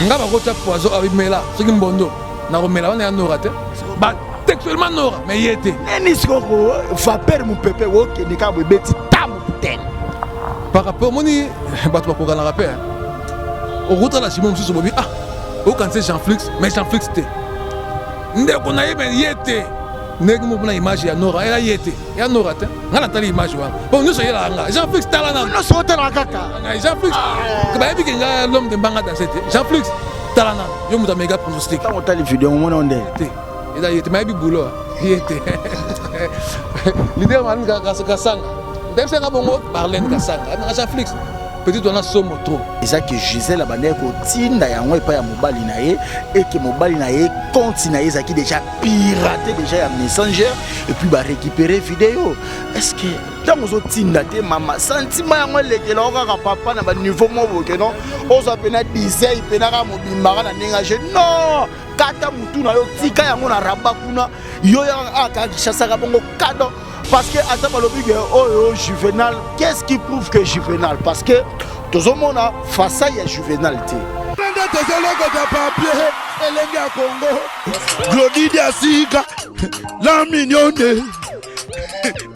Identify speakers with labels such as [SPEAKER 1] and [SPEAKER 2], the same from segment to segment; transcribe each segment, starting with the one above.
[SPEAKER 1] Nga bakotya poison abimela soki mbondo nakomela wana ya Nora te. Ba textuellement Nora mais ye te.
[SPEAKER 2] Nini sikoyo vapeur mopepe okende kaka boye ebeti ta moputene.
[SPEAKER 1] Par rapport omoni bato bakokanaka mpe okotala jimo mosusu bobi ah okanisi Jean Flix mais Jean Flix te ndeko na ye mais ye te ndenge moko na image ya Nora ela ye te ya Nora te nga natali image wana bon nyonso eyelaka nga Jean Flix tala nanu
[SPEAKER 2] nyonso otalaka kaka
[SPEAKER 1] ngai Jean Flix ah. Bayebi ke nga l'homme de mbanga danse te. Jean Flix tala nanu yo moto amega pronostic.
[SPEAKER 2] Ntango otali video omona nde
[SPEAKER 1] te eza ye te mayebi boulot ye te leader Marlène Kasanga ndayebisa nga bongo Marlène Kasanga nga Jean Flix petit wana somo trop.
[SPEAKER 2] Eza ke Gisèle abandaki kotinda yango epai ya mobali na ye eke mobali na ye compte na ye ezalaki déjà pirate déjà ya messenger et puis ba récupérer vidéo. Est-ce que ntango ozotinda te mama sentiment yango elekela o kaka papa na baniveau moko boke non ozwa mpena disei mpena kaka mobimbaka na ndenge age non kata motu na yo tika yango na raba kuna yo aka kinshasaka bongo kado parce que ata balobi ke oyo Juvenal, qu'est-ce qui prouve que Juvenal? Parce que tozomona fasai ya Juvenal te.
[SPEAKER 3] Nde tozolokota papier elenge ya Congo Glody Diasika la mignonne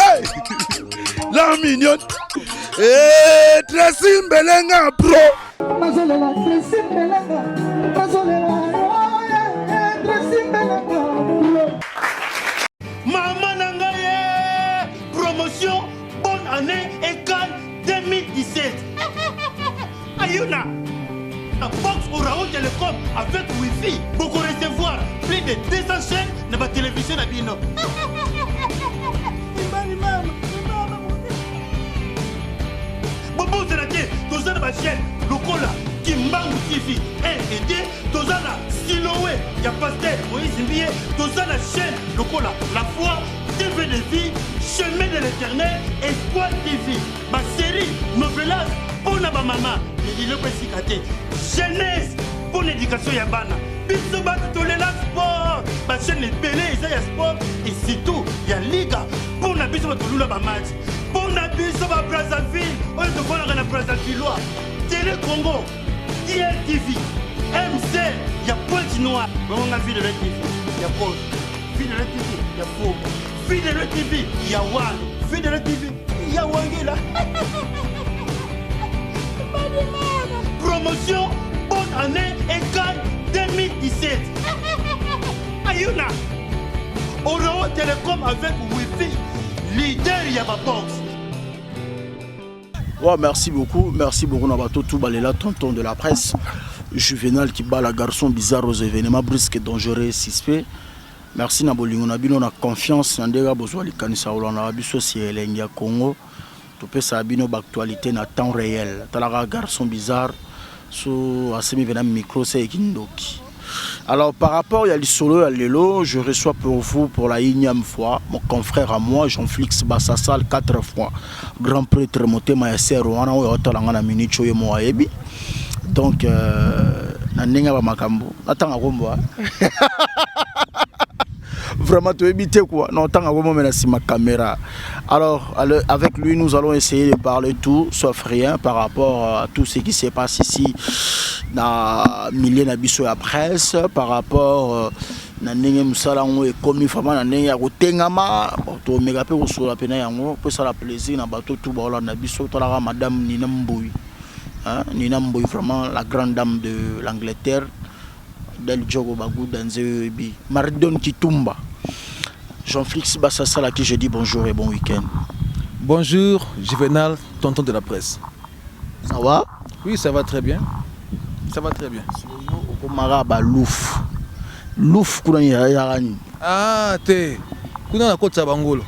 [SPEAKER 3] hey! La mignonne hey, Tracy Mbelenga pro.
[SPEAKER 4] Nazolela Tracy Mbelenga, nazolela Tracy Mbelenga pro.
[SPEAKER 5] Mama na ngai ye promotion bonne année ecale 2017 ayuna la box Orao Telecom avec Wi-Fi boko recevoir plus de 200 chaînes na ba télévision na bino. Mibali mama, mama. Bobosana te, toza na ba chaîne lokola Kimbangu TV 1 et 2, toza na Siloé ya pasteur Moïse Mbiye, toza na chaîne lokola La Foi, TV de vie, Chemin de l'Éternel, Espoir TV. Ba série novelas mpo na bamama biloko esika te jeunesse mpo na éducation ya bana biso bato tolela sport bachaîne ebele eza ya sport et surtout ya liga mpo na biso bato tolula bamatch mpo na biso ba Brazzaville oyo tofandaka na Brazzavillois Télé Congo DLTV MC ya Pointe Noire bongo nga Ville TV ya Pose Ville TV ya Fogo Ville TV ya Walo Ville TV ya Wangila. Promotion bonne année égale 2017. Ayuna. Orao Telecom avec Wi-Fi, leader ya ba box.
[SPEAKER 2] Ouais, merci beaucoup. Merci beaucoup, Nabato Toubalela, tonton de la presse. Juvenal qui bat la garçon bizarre aux événements brusques, dangereux, suspects. Merci na bolingo na bino na confiance na ndenge bozwa likanisa kolanda biso si elengi ya Congo. Topesa bino ba actualité na temps réel. Talaka garçon bizarre so asemi vena micro c'est kindoki. Alors par rapport à lisolo ya lelo, je reçois pour vous pour la énième fois mon confrère à moi Jean-Flix Bassasal quatre fois grand prêtre motema ya sero wana oyo atalanga na minute oyo mo ayebi. Donc na ndenge ba makambo natanga kombo vraiment toyebi te quoi non tanga kombo mais na nsima caméra. Alors avec lui nous allons essayer de parler tout sauf rien par rapport à tout ce qui se passe ici na milieu na biso ya presse par rapport na ndenge mosala yango ekomi vraiment na ndenge ya kotengama. Bon, tomeka mpe kosola mpena yango mpo esala plaisir na bato tu baolanda biso. Talaka madame Nina Mboui, hein? Nina Mboui vraiment la grande dame de l'Angleterre Del Djogo Bagouda Nzebi Maridon Kitumba Jean-Flix Bassasala qui je dis bonjour et bon week-end.
[SPEAKER 1] Bonjour Juvenal, tonton de la presse.
[SPEAKER 2] Ça va?
[SPEAKER 1] Oui, ça va très bien. Ça va très bien.
[SPEAKER 2] Okomaka ba louf. Louf kuna ni ya nini?
[SPEAKER 1] Ah te. Kuna na kotisa bangulu.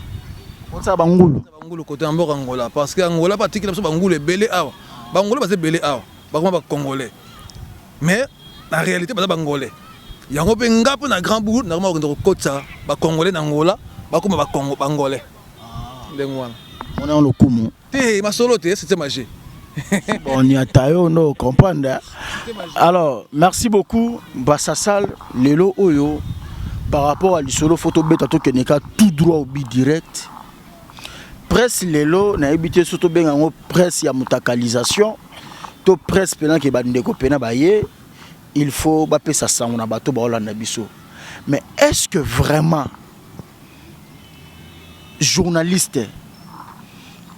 [SPEAKER 2] Kotisa bangulu.
[SPEAKER 1] Bangulu côté mboka Angola parce que Angola batikela biso bangulu ebele awa. Bangulu baza ebele awa. Bakoma ba congolais. Mais la réalité baza bangolais. Yango mpe nga mpe na grand bout nakoma kokende kokotisa bacongolais na Angola bakoma bakongo bangolais. Ndenge wana.
[SPEAKER 2] Mona lokumu.
[SPEAKER 1] Te masolo te c'était magie.
[SPEAKER 2] Bon, nyata yo no comprendre. Alors, merci beaucoup Bassasal lelo oyo par rapport à lisolo photo beta to keneka tout droit au but direct. Presse lelo nayebi te soto benga yango presse ya mutakalisation to presse pena ke bandeko pena baye. Il faut bapesa sango na bato baolanda biso. Mais est-ce que vraiment journaliste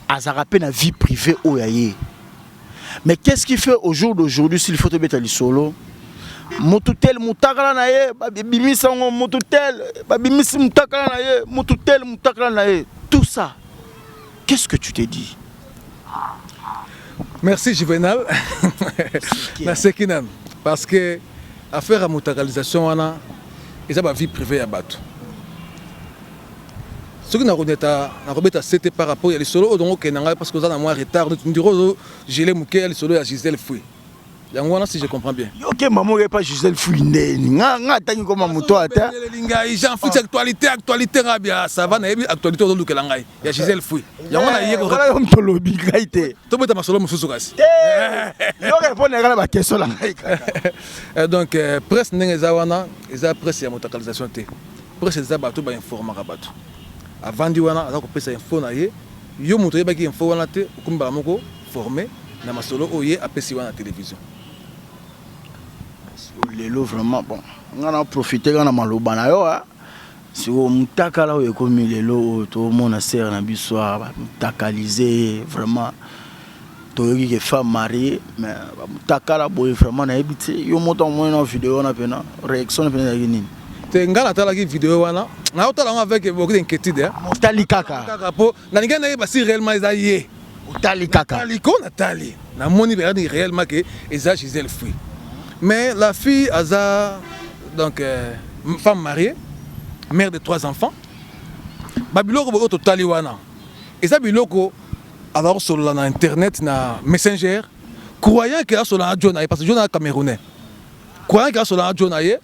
[SPEAKER 2] azalaka mpe na vie privée oyo ya ye? Mais qu'est-ce qui fait au jour d'aujourd'hui, s'il faut tobeta lisolo, motu tel mutakala na ye babimisi yango, motu tel babimisi mutakala na ye, motu tel mutakala na ye, tout ça, qu'est-ce que tu te dis?
[SPEAKER 1] Merci Juvenal. Naseki nanu parce que affaire ya mutakalisation wana eza ba vie privée ya bato. Soki nakoneta, nakobeta sete par rapport ya lisolo oyo, dongo okende ngai parce que oza na mwa retard, ndiro ozogele moke ya lisolo ya Gisèle Fui yango wana, si je comprends bien.
[SPEAKER 2] Yo ke mama oyo epa Gisèle Fui ndeni nga atangi koma moto ata.
[SPEAKER 1] Eleli ngai Jean Fix, actualité, actualité nga bia, ça va, nayebi actualité ozolukela ngai ya Gisèle Fui yango na ye.
[SPEAKER 2] Wana yo moto olobi, ngai te.
[SPEAKER 1] Tobeta masolo mosusu kasi.
[SPEAKER 2] Yo répondre kaka na baquestion na ngai kaka.
[SPEAKER 1] Donc presse ndenge eza wana, eza presse ya motakalisation te. Presse eza bato bainformaka bato. Avandi wana, aza kopesa info na ye. Yo moto oyebaki info wana te, okomi mbala moko formé na masolo oyo ye apesi wana na télévision.
[SPEAKER 2] Lelo vraiment, bon, nga na profite kaka na maloba na yo. Sikoyo mutakala oyo ekomi lelo oyo, tomona sere na biso bamutakalize vraiment. Toyoki ke femme mariée, mais bamutakala boye, vraiment nayebi te. Yo moto amoni na video wana mpena, réaction na mpena ezalaki nini?
[SPEAKER 1] Te, ngai natalaki video wana, naotala yango avec beaucoup d'inquiétude.
[SPEAKER 2] Otali kaka?
[SPEAKER 1] Kaka mpo nalingai nayeba si réellement eza ye.
[SPEAKER 2] Otali kaka?
[SPEAKER 1] Natali ko, natali, namoni bayani réellement ke eza Gisèle Fui. Mais la fille aza donc femme mariée, mère de trois enfants. Babiloko oyo totali wana eza biloko aza kosolola na internet, na Messenger, croyant ke asolola na jo na ye, parce que jo na Camerounais, croyant ke asolola na jo na ye.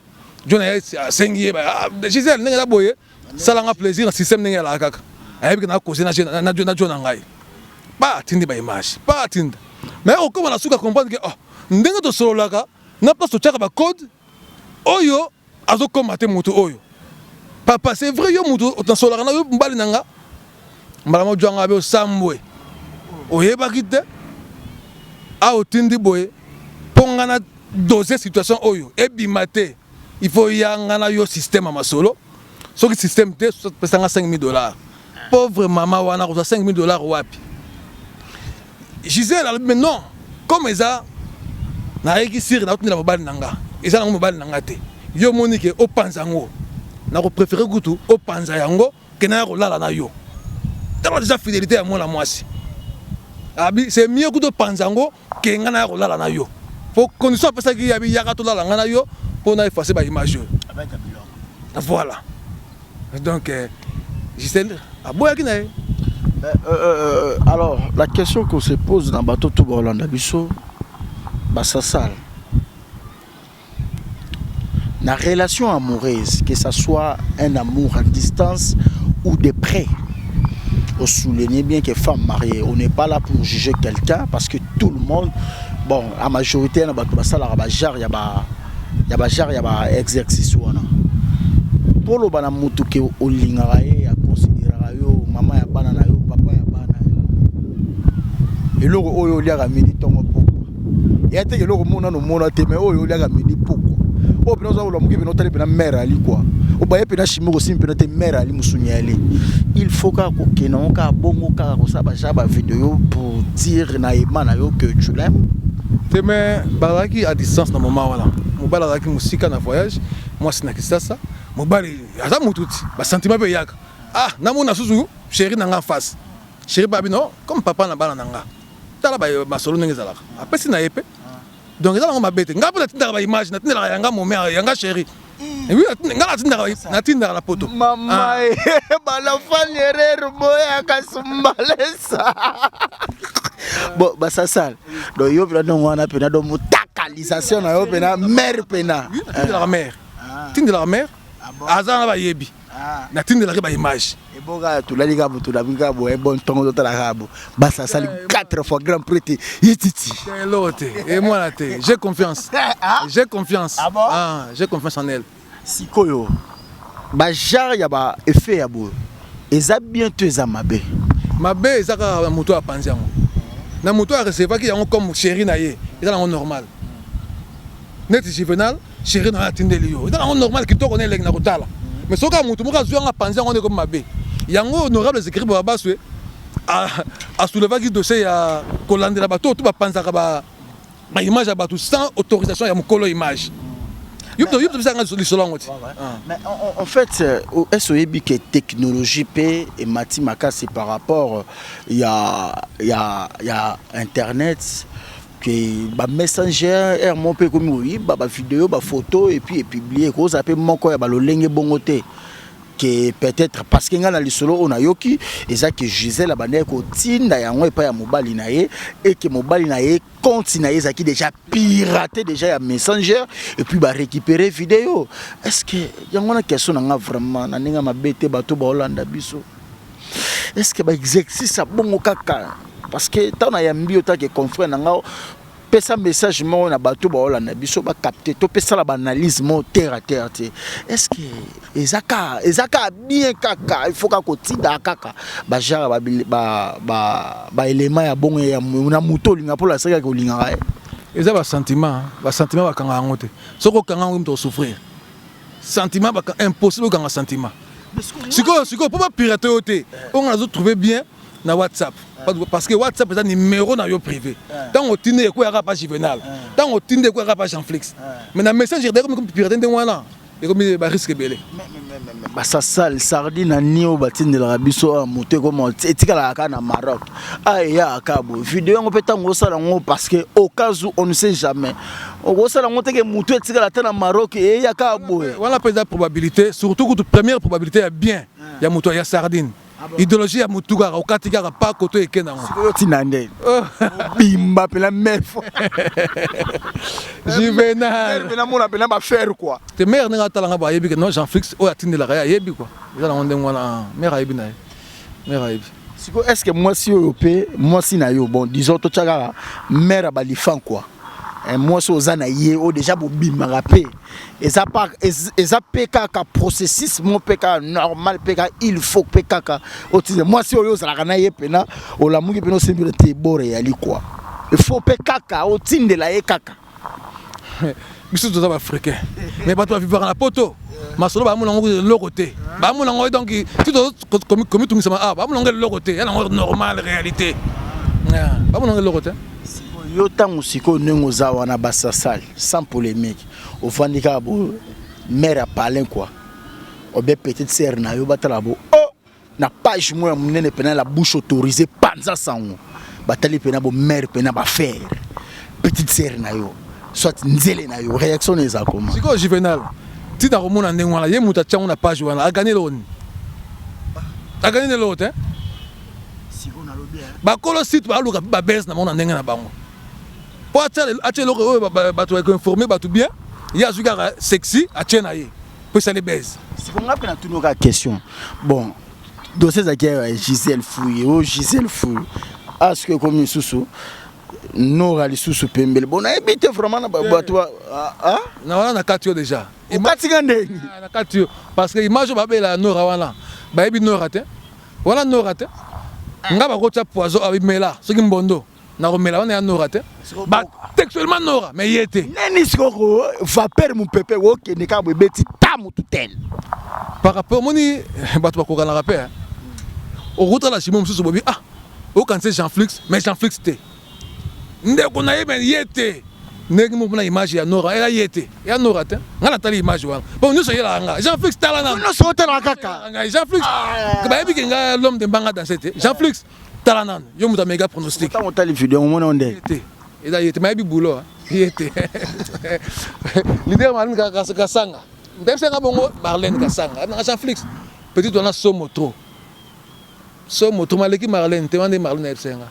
[SPEAKER 1] Jo na ye asengi ye: ah, Gisèle, ndenge eza boye, salanga plaisir na système ndenge alaka kaka. Ayebi ke nakoze na jo na ngai, pa atindi baimage, pa atinda. Mais okoma na suka comprendre ke oh, ndenge tosololaka na place totiaka bacode oyo azokoma te. Moto oyo, papa, c'est vrai, yo moto nasololaka na yo, mobali na nga, mbala mojwanga abe osambwe, oyebaki te awa otindi boye mpo nga na dose situation oyo ebima te. Il faut ya nga na yo système ya masolo. Soki système te, pesanga 5000 $. Pauvre mama wana kozwa 5000 $ wapi? Gisele alobi: mais non, comme eza nayeki sire, naotindela mobali na nga, eza nango mobali na nga te. Yo omoni ke opanza yango, nakopréféré kutu opanza yango ke naya kolala na yo. Tala déjà fidélité ya mwana mwasi. Abi c'est mieux kutu opanza yango ke nga naya kolala na yo, po condition apesaki ye, abi yaka tolala nga na yo mpo na effacer baimage oyo. Voilà, donc Gisele aboyaki na ye.
[SPEAKER 2] Alors la question qu'on se pose na bato to baolanda biso, basasala na relation amoureuse, que ça soit un amour à distance ou de près, on souligne bien que femme mariée, on n'est pas là pour juger quelqu'un, parce que tout le monde, bon, la majorité na bato basalaka bagenre ya ba genre ya ba exercice wana, mpo loba na motu ke olingaka ye, aconsidéraka yo mama ya bana na yo, papa ya bana yo. Eloko oyo oliaka midi, ntongo, pokwa, eya teke eloko mona nomona te, mais oyo oliaka midi, pokwa, oyo mpena oza kolamuki mpena otali mpena mare ali kua, obaye mpena shimi kosimi mpena te, mare ali mosuni ali. Il faut kaka kokende yango kaka bongo, kaka kosala bagenre bavideo pour dire na ema na yo que tu l'aimes?
[SPEAKER 1] Te, mais bazalaki à distance na moment wana. Mobali azalaki mosika na voyage, mwasi na Kisasa. Mobali aza motu ti basentiment mpe eyaka: ah, namona susu chéri na nga en face. Chéri babi non, comme papa na bana na nga, tala masolo ndenge ezalaka, apesi na ye mpe. Donc eza nango mabe te. Ngai mpe natindaka baimage, natindelaka yanga mome, yanga chéri. Oui, nga natindaka na poto.
[SPEAKER 2] Mama, balafani erreur boyaka sumbalesa. Bon, basasala, donc yo mpena ndongo wana mpena, donc motakalisation na yo mpena mare mpena.
[SPEAKER 1] Natindelaka mare, tindelaka mare, aza na bayebi, natindelaki baimage.
[SPEAKER 2] Eboka tolali kaka bo, tolabi kaka bo, bon, ntongo totala kaka bo, basasali 4 fois grand prêtre yetiti.
[SPEAKER 1] Eloko te, emwana te. J'ai confiance, j'ai confiance.
[SPEAKER 2] Ah bon?
[SPEAKER 1] Ah, j'ai confiance en elle.
[SPEAKER 2] Sikoyo bagenre ya baeffet ya boye eza bien to eza mabe?
[SPEAKER 1] Mabe eza kaka na moto apanzi yango, na moto arecevaki yango comme chéri na ye. Eza nango normal. Neti Juvenal, chéri na yo atindeli yo. Eza nango normal kitoko na elengi na kotala. Mais soki kaka mutu moko azwi yango apanzi yango nde ekomi mabe. Yango honorable Zikiri Bababaswe a, a soulevaki dossier ya kolandela bato oyo tout bapanzaka ba ba image ya bato sans autorisation ya mokolo image. Yo yo tobisa nga lisolo yango ti.
[SPEAKER 2] Mais en, en fait, euh, est-ce oyebi que technologie pe emati makasi par rapport ya ya ya internet que ba messenger heure moko mpe ekomi koyiba ba video ba photo et puis epublie ekozala mpe moko ya balolenge bongo te que peut-être parce que ngai na lisolo oyo nayoki eza que Gisèle abandaki kotinda yango epai ya mobali na ye et que mobali na ye compte na ye ezalaki déjà piraté déjà ya messenger et puis ba récupérer vidéo. Est-ce que yango wana question na nga vraiment na ndenge mabe te bato baolanda biso, est-ce que ba exercice ya bongo kaka parce que ntango nayambi yo take confrère na nga, pesa message moko na bato baolanda biso, bacapte to pesala baanalyse moko terre à terre te. Est ce que eza kaka bien kaka il faut kaka kotinda kaka bagenre baélément ya bongo na moto olinga mpo lasaki kaka olingaka ye?
[SPEAKER 1] Eza basentiment, basentiment bakanga yango te. Soki okanga yango, moto osouffrir. Sentiment impossible okanga sentiment. Sikoyo sikoyo mpo bapirate yo te, oyo nga nazotrouve bien na WhatsApp, parce que WhatsApp eza numéro na yo privé. Ntango otindi, ekweyaka pa Juvenal, ntango otindi, ekweyaka pa Jean Flix. Mais na Messenger ekomi pirate ndenge wana, ekomi barisque ebele.
[SPEAKER 2] Basasale sardine na ni oyo batindelaka biso awa, moto ekoma etikalaka kaka na Maroc, eyaka boye video yango mpe ntango osala yango, parce que au cas où on ne sait jamais, okosala yango teke moto etikala ata na Maroc, eyaka boye.
[SPEAKER 1] Wana mpe eza probabilité, surtout kutu première probabilité ya bien ya moto ya sardine, idéologie ya motu kaka okati kaka pa koto ekende yango.
[SPEAKER 2] Sikoyo ntina nde bimba mpena mefo.
[SPEAKER 1] Juvenal.
[SPEAKER 2] Mpena mona mpena bafaire quoi.
[SPEAKER 1] Te, mare ndenge atalanga bo, ayebi ke non, Jean Flix oyo atindelaka ye, ayebi quoi. Eza nango ndenge wana, mare ayebi na ye, mare ayebi.
[SPEAKER 2] Sikoyo est ce que mwasi oyo mpe mwasi na yo, bon, disons totya kaka mare ya balifan quoi, mwasi oza na ye oyo déjà bobimaka mpe, eza pa eza mpe kaka processus mo mpe kaka normal mpe kaka il faut mpe kaka otinda mwasi oyo ozalaka na ye mpena olamuki mpena osembeli te bore eyali quoi, il faut mpe kaka otindela ye kaka?
[SPEAKER 1] Biso toza baafricain, mais bato bavivaka na poto, masolo bamona yango eloko te, bamona yango donc ti komitungisama awa, bamona yango eloko te, ya nango normal réalité, bamona yango eloko te.
[SPEAKER 2] Yo ntango sikoyo ndenge oza wana, basasale sans polémique, ovandi kaka bo mare ya palin quoi, obe petite sœur na yo batala bo oh na page moko ya monene mpena la bouche autorisée panza sango, batali mpena bo mare mpena bafaire petite sœur na yo soit nzele na yo, réaction na eza koma?
[SPEAKER 1] Sikoyo Juvenal, ntina komona ndenge wana, ye moto atia yango na page wana, agani eloko nini? Agani nde eloko te. Bakolo site baluka mpe babese na bango na ndenge na bango mpo atia eloko oyo bato bakoinforme bato bien. Ye azwi kaka sexy, atie na ye mpo esali bese.
[SPEAKER 2] Sikoyo nga mpe natuni kaka question. Bon, dossier ezalaki ya Gisèle Fouye, oyo Gisèle Fouye asoki ekomi lisusu Nora lisusu pembele, bon, nayebi te vraiment na bato.
[SPEAKER 1] Na wana na kati yo déjà.
[SPEAKER 2] Okatinga ndeni?
[SPEAKER 1] Na kati yo, parce que image oyo babela ya Nora wana, bayebi Nora te, wana Nora te. Nga bakotia poison abimela soki mbondo nakomela, wana ya Nora te, textuellement Nora, mais ye te.
[SPEAKER 2] Neni sikoyo vapeur mopepe okende kaka boye ebeti ta motu tel?
[SPEAKER 1] Par rapport omoni bato bakokanaka mpe, okotala chimo mosusu bobi ah okanisi Jean Flix, mais Jean Flix te, ndeko na ye, mais ye te. Ndenge moko na image ya Nora, eya ye te, ya Nora te. Nga natali image wana bon, nyonso eyelaka nga Jean Flix, tala nano.
[SPEAKER 2] Nyonso otalaka kaka.
[SPEAKER 1] Ngai Jean Flix, bayebi ke nga l'homme de mbanga danse te. Jean Flix, tala nano, yo moto amega pronostic.
[SPEAKER 2] Ntango otali video, omona nde
[SPEAKER 1] te eza ye te, mayebi boulot ye te. Leader Marlène Kasanga ndebisanga bongo, Marlène Kasanga nanga Jean Flix petit wana somo trop, somo trop, maleki Marlène te. Wana nde Marlène ayebisanga.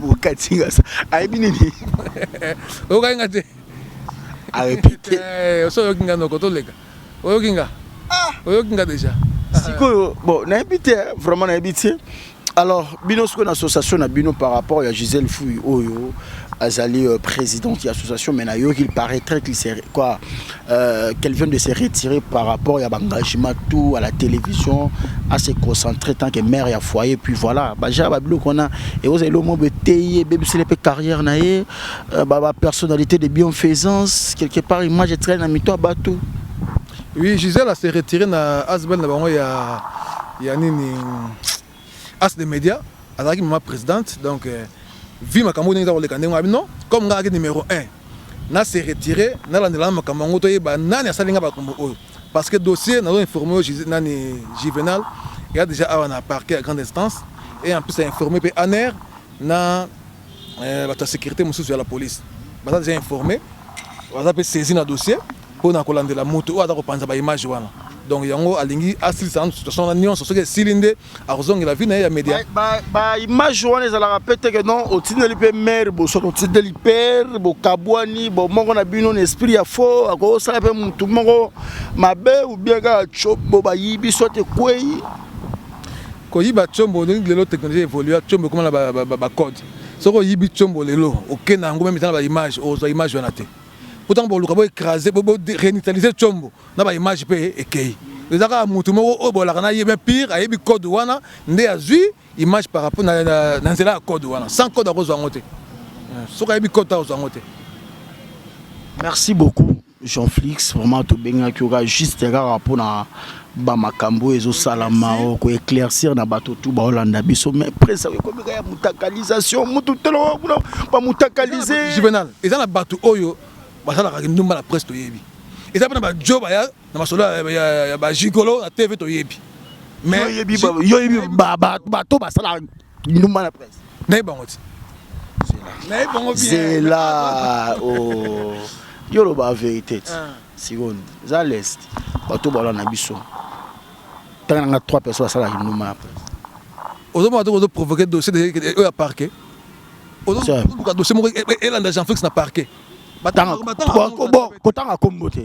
[SPEAKER 2] Okatinga ayebi nini?
[SPEAKER 1] Oyokai nga te.
[SPEAKER 2] Arépété.
[SPEAKER 1] So oyoki nga noko toleka, oyoki nga, oyoki nga déjà.
[SPEAKER 2] Sikoyo bon, nayebi te vraiment, nayebi te. Alors bino sikoyo na association na bino par rapport ya Gisèle Fouy oyo Azali présidente ya association, mais nayoki, il paraîtrait qu'il s'est quoi, qu'elle vient de se retirer par rapport ya baengagement tout à la télévision, à se concentrer tant que mère ya foyer. Puis voilà, baja babiloko wana ekozala eloko moko etei ebebiseli mpe carrière na ye, bapersonnalité de bienfaisance, quelque part image etikali na mito ya bato.
[SPEAKER 1] Oui, Gisèle s'est retiré na asbl na bango ya nini, As de Média. Azalaki mama présidente, donc vi makambo ndenge eza koleka ndenge wana, non, comme nga azalaki numéro 1, na se retiré, nalandela na makambo yango, toyeba nani asali nga makambo oyo, parce que dossier nazo informé oyo nani, Juvenal, eya déjà awa na parquet ya grande instance, et en plus ainformé mpe ANR na bato ya sécurité mosusu ya la police. Baza déjà informé, baza mpe saisi na dossier mpona kolandela moto oyo aza kopanza baimage wana. Donc yango alingi asilisa nanu situation wana nyonso. Soki esili nde akozongela vie na ye ya média.
[SPEAKER 2] Baimage wana ezalaka mpe teke non, otindeli mpe mare bosoto, otindeli pere, bokabwani bo moko na bino na esprit ya fo, akosala mpe motu moko mabe, ou bien kaka tshombo bayibi soit ekwei.
[SPEAKER 1] Koyiba tshombo, lelo technologie évolue, tshombo ekoma na bacode. Soki oyibi tshombo lelo, okende yango meme eza na baimage, ozwa image wana te. Pourtant boluka boécrase, boréinitialiser tshombo na baimage mpe ekei. Eza kaka motu moko oyo bolaka na ye, mais pire ayebi code wana, nde azwi image par rapport na nzela ya code wana. Sans code akozwa yango te. Soki ayebi code te, akozwa yango te.
[SPEAKER 2] Merci beaucoup, Jean Flix. Vraiment tobengaki oka juste kaka mpona bamakambo oyo ezosalama, oyo koéclaircir na bato tu baolanda biso. Mais presse ekomika ya mutakalisation, mutu telo kuna bamutakalize.
[SPEAKER 1] Juvenal, eza na bato oyo basalaka ndumba na presse, toyebi. Eza mpe na bajo baya na masolo ya bagigolo na TV, toyebi.
[SPEAKER 2] Mais yo yebi bato basalaka ndumba na presse?
[SPEAKER 1] Nayebi bango ti, nayebi bango bien.
[SPEAKER 2] Zela, oh. Yo loba vérité ti sikoyo, eza lest bato balanda biso. Ntanga nanga trois personnes basalaka ndumba na presse.
[SPEAKER 1] Ozomona te, ozoprovoke dossier oyo ya parquet, ozoluka dossier moko elanda Jean Flix na parquet.
[SPEAKER 2] Bon, kotanga kombo te,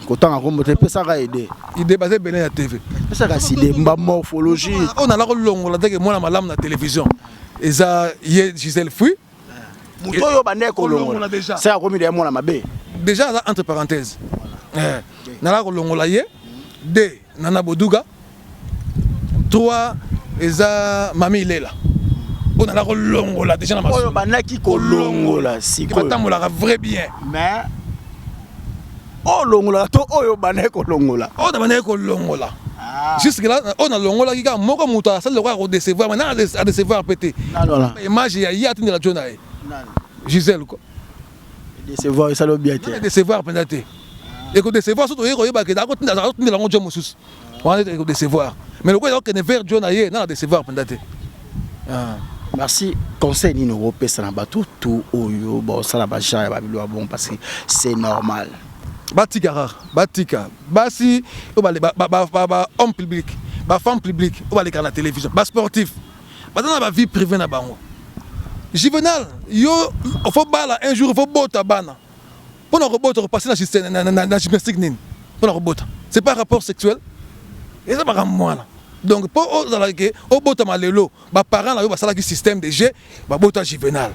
[SPEAKER 2] kotanga kombo te, epesaka idée.
[SPEAKER 1] Idée, baza ebele ya TV.
[SPEAKER 2] Epesaka idée ba morphologie.
[SPEAKER 1] Oyo nala kolongola teke mwana malamu na télévision eza ye Gisèle Fui.
[SPEAKER 2] Moto oyo bande kolongola se akomi deya mwana mabe.
[SPEAKER 1] Déjà aza entre parenthèse. Nala kolongola ye deux, Nana Boduga trois, eza Mami Ilela oyo nala kolongola déjà na
[SPEAKER 2] oyo bandaki kolongola sikoyo.
[SPEAKER 1] Batambolaka vrai bien.
[SPEAKER 2] Mais oyo olongolaka to oyo bandaki kolongola?
[SPEAKER 1] Oyo na bandaki kolongola jusque là, oyo nalongolaki kaka moko, moto asali lokola kodécevoir, mais nana adécevoir mpe te. Image ya ye atindela jo na ye Gisèle quoi.
[SPEAKER 2] Décevoir esali obia te.
[SPEAKER 1] Décevoir mpenza te. Ekodécevoir soki toyei koyeba ke akotindela yango jo mosusu wana, ekodécevoir. Mais lokola ezakokende vers jo na ye, nana décevoir mpenza te.
[SPEAKER 2] Merci. Conseil nini okopesa na bato tu oyo baosala bagenre ya babilo ya bon, parce que c'est normal?
[SPEAKER 1] Batika kaka, batika basi oyo bahomme public, bafemme publique oyo balekaka na télévision, basportif, baza na bavie privé na bango. Juvenal, yo faut bala un jour, faut bota bana. Mpona kobota, kopase na gymnastique nini mpona kobota? C'est pas rapport sexuel, eza makambo mwana. Donc mpo ozalaka ke obotama lelo, baparent na yo basalaki système de jeu, babota Juvenal.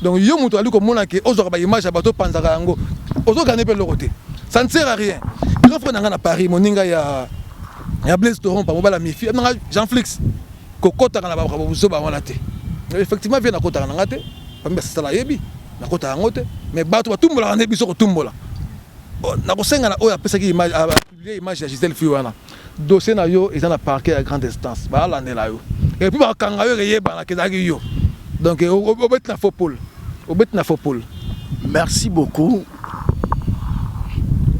[SPEAKER 1] Donc yo moto ali komona ke ozwaka baimage ya bato, opanzaka yango, ozokane mpe eloko te, ça ne sert à rien. Grand frère na ngai na Paris, moninga ya Blaise Torompa, mobala mifi nanga Jean Flix, kokɔtaka na bazoba wana te. Effectivement, vie nakɔtaka na nga te, pami basasala ayebi nakɔtaka yango te. Mais bato batumbolaka nde biso kotumbola. Nakosenga na oyo apesaki image, apublie image ya Gisèle Fui wana, dossier na yo eza na parquet ya grande instance, baalandela yo et puis bakanga yo, eyebanaka ezalaki yo. Donc obeti na faux pole, obeti na faux pole.
[SPEAKER 2] Merci beaucoup,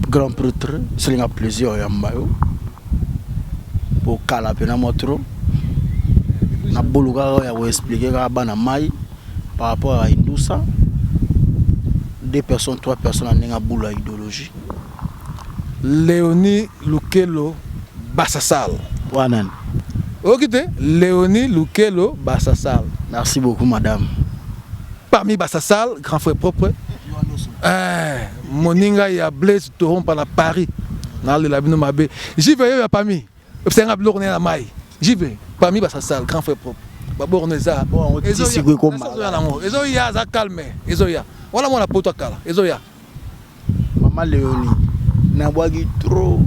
[SPEAKER 2] grand prêtre. Esalinga plaisir oyamba yo po kala mpena mwa trop nabolu kaka ya koexpliquer kaka bana mai par rapport à indusa, deux personnes, trois personnes na ndenge abulu ya idéologie.
[SPEAKER 1] Léonie Lukelo Basasal.
[SPEAKER 2] Wana.
[SPEAKER 1] Oyoki te, Léonie Lukelo Basasal.
[SPEAKER 2] Merci beaucoup, madame.
[SPEAKER 1] Parmi Basasal, grand frère propre, moninga ya Blaise Torompa na Paris, nalela bino mabe. Jive oyo ya pami esenga biloko na ye na mai. Jive parmi Basasal, grand frère propre. Baborne eza ezoya nango, ezoya, aza calme, ezoya wana mwana poto akala, ezoya.
[SPEAKER 2] Mama Leonie, nabwaki trop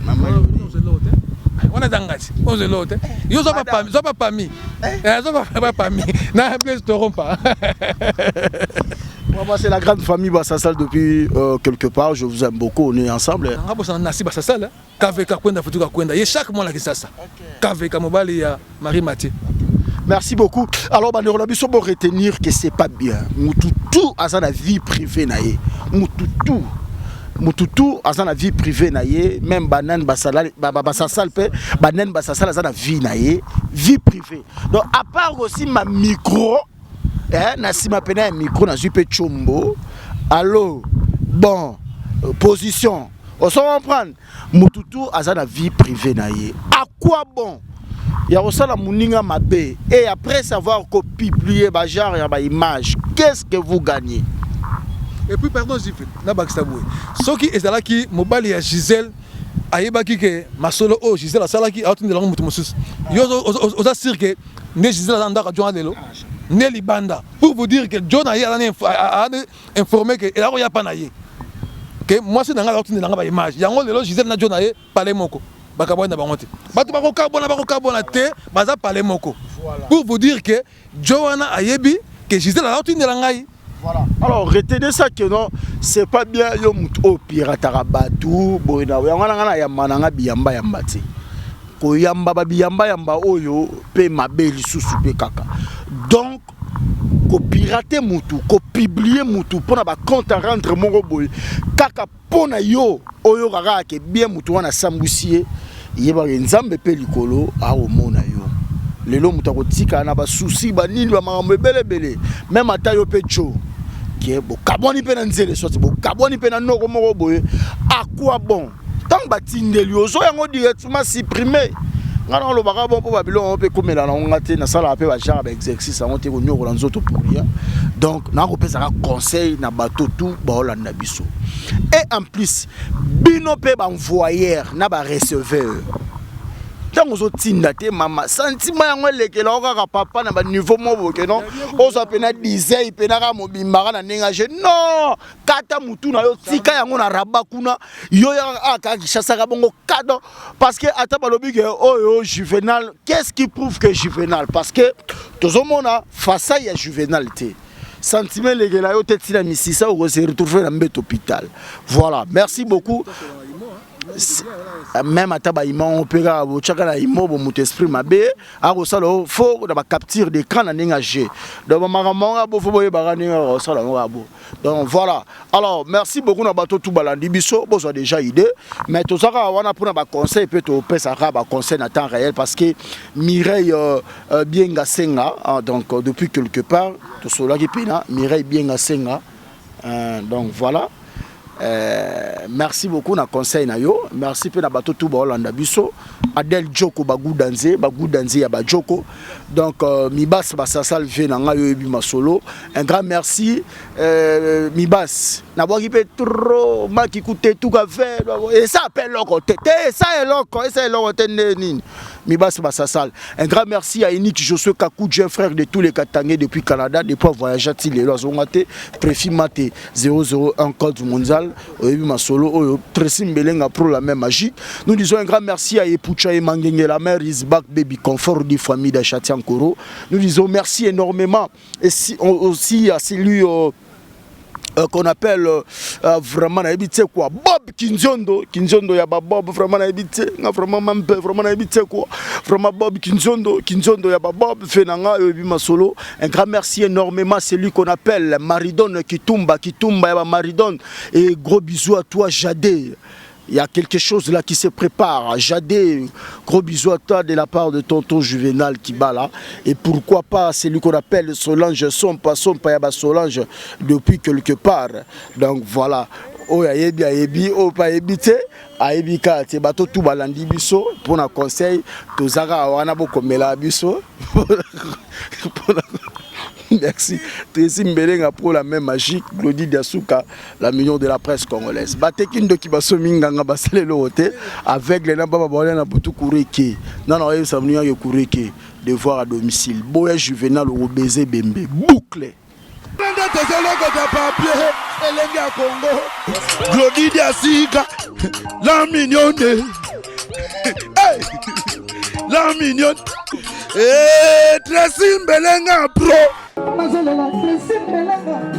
[SPEAKER 2] mama Leonie.
[SPEAKER 1] Wana eza ngati ozelo te, yo zwa bapami, zwa bapami na Blaise Torompa.
[SPEAKER 2] Moi, c'est la grande famille Bassassal depuis quelque part. Je vous aime beaucoup. On est ensemble.
[SPEAKER 1] Nga bosana nasi Bassassal KVK kwenda futuka kwenda ye chaque mois na Kinshasa. KVK mobali ya Marie Mathieu.
[SPEAKER 2] Merci beaucoup. Alors, bandeko na biso, bo retenir que c'est pas bien. Mutu tout aza na vie privée na ye. Mutu tout. Mutu tout aza na vie privée na ye, même banane basala basasal pe, banane basasal aza na vie na ye, vie privée. Donc à part aussi ma micro, eh, na sima pena ya micro nazwi pe chombo. Allo, bon, position. On se comprendre. Mutu tout aza na vie privée na ye. À quoi bon ya kosala moninga mabe et après savoir kopublier ba genre ya ba image, qu'est-ce que vous gagnez?
[SPEAKER 1] Et puis pardon Jive, na bakisa boye, soki ezalaki mobali ya Gisèle ayebaki ke masolo oyo Gisèle asalaki aotindela yango moto mosusu, yo oza sûr ke nde Gisèle aza ndako John lelo nde libanda, pour vous dire que John aye aza informé ke elako ya pa na ye ke mwasi na ngai aotindela nga ba image yango lelo. Gisèle na John aye pale moko, bakabwani na bango te, bato bakokabwana, bakokabwana te, baza pale moko, pour vous dire que jo wana ayebi ke Gisèle aotindela ngai.
[SPEAKER 2] Voilà. Alors retenez ça que non, c'est pas bien yo mutu o pirataka batu boye na yango wana nga na yamba na nga biyamba yamba te. Koyamba ba biyamba yamba oyo pe mabe lisusu pe kaka. Donc kopirate mutu, kopublier mutu mpona ba compte à rendre moko boye kaka mpona yo oyo kaka ke bien mutu wana asambwisi ye, yebaka Nzambe mpe likolo akomona yo. Lelo moto akotikala na basusi banini bamakambo ebelebele, même ata yo mpe jo ke bokabwani mpe na nzele, soit bokabwani mpe na noko moko boye, à quoi bon? Ntango batindeli ozo yango directement supprimer. Nga na olobaka bon mpo babiloko yango mpe ekomela nango nga te, nasalaka mpe bagenre baexercice yango te, konyokola nzoto pour rien. Donc nakopesaka conseil na bato tout baolanda biso, et en plus bino mpe baenvoyeur na bareceveur, ntango ozotinda te mama, sentiment yango elekela o kaka papa na baniveau moko boke non, ozwa mpena disei mpena kaka mobimbaka na ndenge age non, kata mutu na yo, tika yango na raba kuna, yo yaka kaka Kinshasa bongo kado, parce que ata balobi ke oyo Juvenal, qu'est-ce qui prouve que Juvenal? Parce que tozomona fasa ya Juvenal te, sentiment elekela yo te ntina misisa, okose retrouver na mbeto hôpital. Voilà, merci beaucoup. Même ata baima mpe kaka botyaka na imo bo moto esprit mabe akosala o fo na bacapture d'écran na ndenge age. Donc bamakambo yango bo fo boyebaka ndenge akosala yango kaka bo. Donc voilà. Alors merci beaucoup na bato tout balandi biso, bozwa déjà idée, mais tozaka wana mpona baconseil mpe topesaka baconseil na temps réel, parce que Mireille Bienga Senga, ah, donc depuis quelque part tosolaki mpena Mireille Bienga Senga, donc voilà. Merci beaucoup na conseil na yo, merci mpe na bato tout baolanda biso. Adel Joko Bagudanze, Bagudanze ya Bajoko, donc Mibas Basasal ve na ngai oyebi masolo, un grand merci. Mibas nabwaki mpe trop maki kutetuka ve esa mpe eloko te te, esa eloko, esa eloko te nde nini. Mibas Basasal, un grand merci à Enik Josué Kakoudje, frère de tous les Katangais depuis Canada, depuis voyage ti lelo azonga te, Préfi Mate 001 code mondial oyebi masolo oyo, Tracy Mbelenga pro la même magie. Nous disons un grand merci à Epucha et Mangenge, la mère is back baby confort du famille d'Achatian Koro. Nous disons merci énormément et si, aussi à celui qu'on appelle vraiment nayebi te quoi, Bob Kinzondo, Kinzondo ya ba Bob, vraiment nayebi te nga vraiment mampe, vraiment nayebi te quoi, vraiment Bob Kinzondo, Kinzondo ya ba Bob fe na nga oyebi masolo. Un grand merci énormément celui qu'on appelle Maridon Kitumba, Kitumba ya ba Maridon, et gros bisous à toi Jadé. Il y a quelque chose là qui se prépare. Jadé, gros bisous à toi de la part de tonton Juvenal Kibala. Et pourquoi pas celui qu'on appelle Solange Sompa, Sompa Yaba Solange, depuis quelque part. Donc voilà. Oyo ayebi ayebi, oyo pa ayebi te ayebi kaka te. Bato tu balandi biso mpona conseil, tozaka wana, bokomela biso. Merci Tracy Mbelenga pour la main magique, Glody Diasuka, la mignon de la presse congolaise. Bateki ndoki basomi nganga basala eloko te aveugle na baba baolia na butu kureke. Nana oyebisa moninga ke kureke devoir à domicile. Boya Juvenal okobeze bembe boucle.
[SPEAKER 3] Nde tozolokota papier elenge ya Congo Glody Diasika la mignonne hey! La mignonne hey, Tracy Mbelenga pro
[SPEAKER 4] Nazolela Tracy Mbelenga.